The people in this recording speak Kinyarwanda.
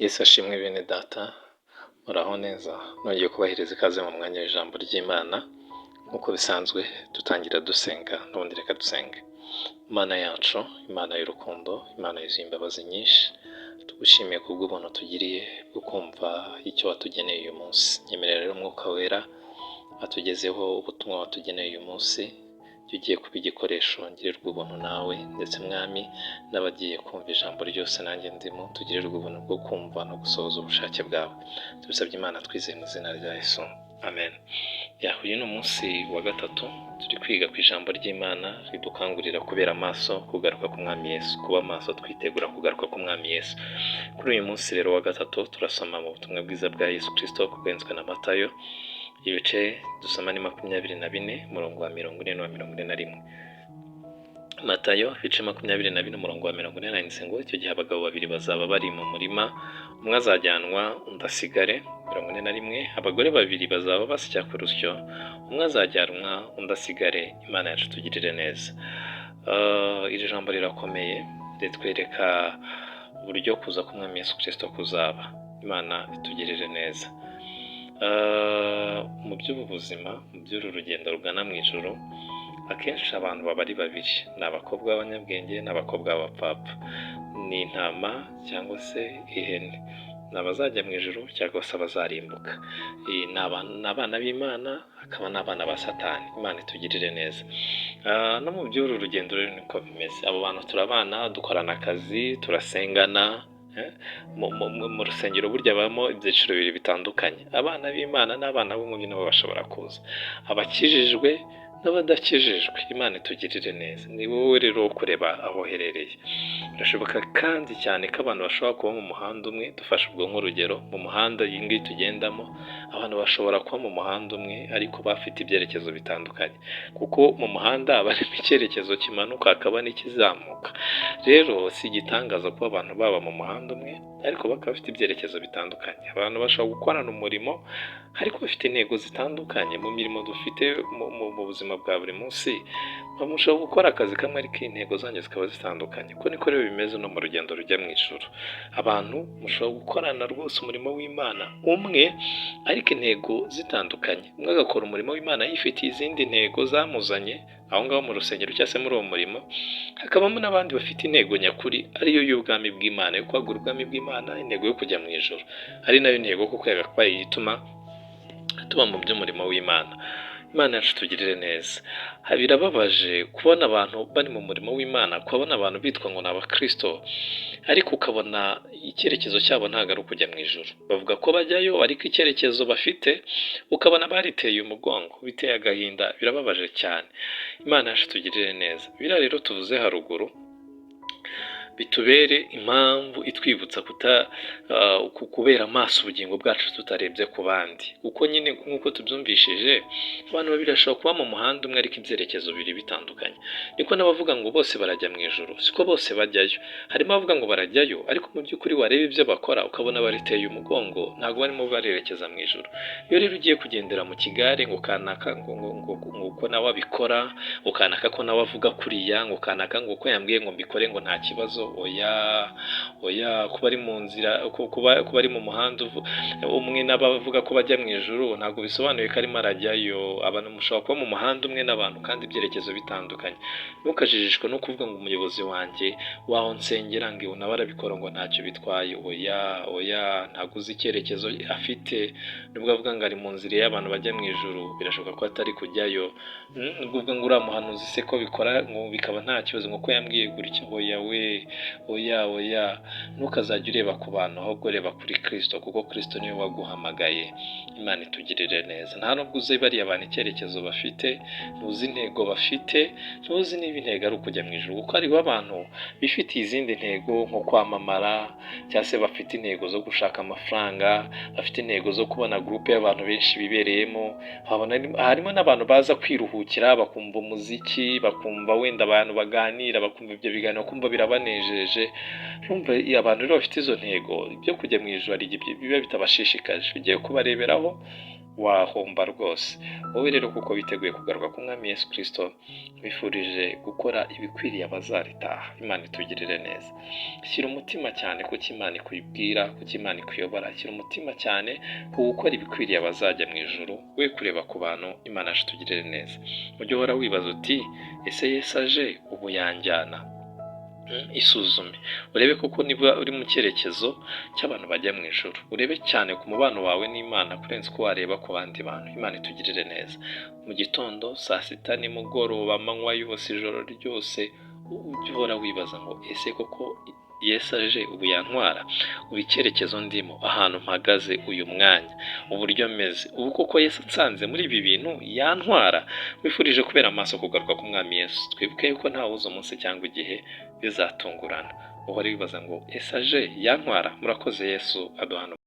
Yesu ashimwe bene data, muraho neza, nongeye kubahereza ikaze mu mwanya w'ijambo ry'Imana, nk'uko bisanzwe dutangira dusenga, n'ubundi reka dusenge. Imana yacu, Imana y'urukundo, Imana yuzuye imbabazi nyinshi, tugushimiye kubw'ubuntu tugiriye bwo kumva icyo watugeneye uyu munsi. Nyemerera rero Umwuka Wera atugezeho ubutumwa watugeneye uyu munsi, jya ugiye kuba igikoresho ngirirwa ubuntu nawe, ndetse Mwami n'abagiye kumva ijambo ryose nanjye ndimo, tugirirwe ubuntu bwo kumva no gusohoza ubushake bwawe. Tubisabye Imana twizeye mu izina rya Yesu. Amen. Ya, uyu ni umunsi wa gatatu turi kwiga ku ijambo ry'Imana ridukangurira kubera amaso kugaruka k'Umwami Yesu, kuba maso twitegura kugaruka k'Umwami Yesu. Kuri uyu munsi rero wa gatatu turasoma mu butumwa bwiza bwa Yesu Kristo bwanditswe na Matayo, ibice dusoma ni 24, umurongo wa 40 n'uwa 41. Matayo ibice 24, umurongo wa 40, handitse ngo: "Icyo gihe abagabo babiri bazaba bari mu murima, umwe azajyanwa undi asigare." 41: "Abagore babiri bazaba basya ku rusyo, umwe azajyanwa undi asigare." Imana yacu tugirire neza. Iri jambo rirakomeye, ritwereka uburyo kuza k'Umwami Yesu Kristo kuzaba. Imana itugirire neza. Mu by'ubu buzima, mu by'uru rugendo rugana mu ijuru, akenshi abantu baba ari babiri: ni abakobwa b'abanyabwenge n'abakobwa b'abapfapfa, ni intama cyangwa se ihene, ni abazajya mu ijuru cyangwa se abazarimbuka, ni abana b'Imana hakaba n'abana ba Satani. Imana itugirire neza. No mu by'uru rugendo rero niko bimeze. Abo bantu turabana, dukorana akazi, turasengana. Mu rusengero burya habamo ibyiciro bibiri bitandukanye: abana b'Imana n'abana b'umubi, nabo bashobora kuza, abakijijwe n'abadakijijwe. Imana itugirire neza. Ni wowe rero wo kureba aho uherereye. Birashoboka kandi cyane ko abantu bashobora kuba mu muhanda umwe. Dufashe ubwo nk'urugero, mu muhanda iyi ngiyi tugendamo, abantu bashobora kuba mu muhanda umwe ariko bafite ibyerekezo bitandukanye, kuko mu muhanda haba harimo icyerekezo kimanuka hakaba n'ikizamuka. Rero si igitangaza kuba abantu baba mu muhanda umwe ariko bakaba bafite ibyerekezo bitandukanye. Abantu bashobora gukorana umurimo ariko bafite intego zitandukanye. Mu mirimo dufite mu buzima bwa buri munsi, mushobora gukora akazi kamwe ariko intego zanyu zikaba zitandukanye. Uko niko rero bimeze no mu rugendo rujya mu ijuru. Abantu mushobora gukorana rwose umurimo w'Imana umwe ariko intego zitandukanye. Umwe agakora umurimo w'Imana yifitiye izindi ntego zamuzanye aho ngaho mu rusengero cyangwa se muri uwo murimo, hakabamo n'abandi bafite intego nyakuri ariyo y'ubwami bw'Imana, yo kwagura ubwami bw'Imana, intego yo kujya mu ijuru, ari nayo ntego kuko yagakwaye ituma tuba mu by'umurimo w'Imana. Imana yacu tugirire neza. Birababaje kubona abantu bari mu murimo w'Imana, kubona abantu bitwa ngo ni abakristo, ariko ukabona icyerekezo cyabo ntabwo ari ukujya mu ijuru. Bavuga ko bajyayo, ariko icyerekezo bafite ukabona bariteye umugongo. Biteye agahinda, birababaje cyane. Imana yacu tugirire neza. Biriya rero tuvuze haruguru bitubere impamvu itwibutsa kuta kubera amaso ubugingo bwacu tutarebye ku bandi, kuko nyine nk'uko tubyumvishije, abantu babiri bashobora kuba mu muhanda umwe ariko ibyerekezo bibiri bitandukanye. Niko n'abavuga ngo bose barajya mu ijuru, siko bose bajyayo. Harimo abavuga ngo barajyayo, ariko mu by'ukuri wareba ibyo bakora ukabona bariteye umugongo, ntabwo barimo barerekeza mu ijuru. Iyo rero ugiye kugendera mu kigare ngo kanaka ngo uko nawe abikora, ngo kanaka ko nawe avuga kuriya, ngo kanaka ngo uko yambwiye ngo mbikore ngo nta kibazo, oya, oya. Kuba ari mu nzira, kuba ari mu muhanda umwe n'abavuga ko bajya mu ijuru, ntabwo bisobanuye ko arimo arajyayo. Abantu mushobora kuba mu muhanda umwe n'abantu kandi ibyerekezo bitandukanye. Ntukajijishwe no kuvuga ngo umuyobozi wanjye waho nsengera ngo nawe arabikora ngo ntacyo bitwaye. Oya, oya, ntabwo uzi icyerekezo afite. Nubwo avuga ngo ari mu nzira y'abantu bajya mu ijuru, birashoboka ko atari kujyayo. Nubwo uvuga ngo uriya muhanuzi se ko bikora ngo bikaba nta kibazo, ngo ko yambwiye gutya, oya we, oya, oya. Ntukazajya ureba ku bantu, ahubwo reba kuri Kristo, kuko Kristo niwe waguhamagaye. Imana itugirire neza. Nta nubwo uzi bariya bantu icyerekezo bafite, ntuzi intego bafite, ntuzi niba intego ari ukujya mu ijuru, kuko hariho abantu bifitiye izindi ntego nko kwamamara, cyangwa se bafite intego zo gushaka amafaranga, bafite intego zo kubona groupe y'abantu benshi bibereyemo. Harimo n'abantu baza kwiruhukira, bakumva umuziki, bakumva wenda abantu baganira, bakumva ibyo biganiro, bakumva birabanejeje. biranejeje. Urumva abantu rero bafite izo ntego, ibyo kujya mu ijuru hari igihe biba bitabashishikaje. Ugiye kubareberaho wahomba rwose. Wowe rero kuko witeguye kugaruka k'Umwami Yesu Kirisito, wifurije gukora ibikwiriye abazaritaha. Imana itugirire neza. Shyira umutima cyane ku cyo Imana ikubwira, ku cyo Imana ikuyobora. Shyira umutima cyane ku gukora ibikwiriye abazajya mu ijuru, we kureba ku bantu. Imana yacu itugirire neza. Ujye uhora wibaza uti: "Ese Yesu aje ubu yanjyana?" Isuzume urebe koko niba uri mu cyerekezo cy'abantu bajya mu ijuru. Urebe cyane ku mubano wawe n'Imana kurenza uko wareba ku bandi bantu. Imana itugirire neza. Mu gitondo, saa sita, nimugoroba, amanywa yose, ijoro ryose, ujye uhora wibaza ngo: "Ese koko Yesu aje ubu yantwara? Ubu icyerekezo ndimo, ahantu mpagaze uyu mwanya, uburyo meze ubu, koko Yesu nsanze muri ibi bintu yantwara?" Wifurije kubera amaso kugaruka k'Umwami Yesu. Twibuke yuko ntawe uzi umunsi cyangwa igihe, bizatungurana. Uhore wibaza ngo: "Ese aje yantwara?" Murakoze. Yesu aduhana.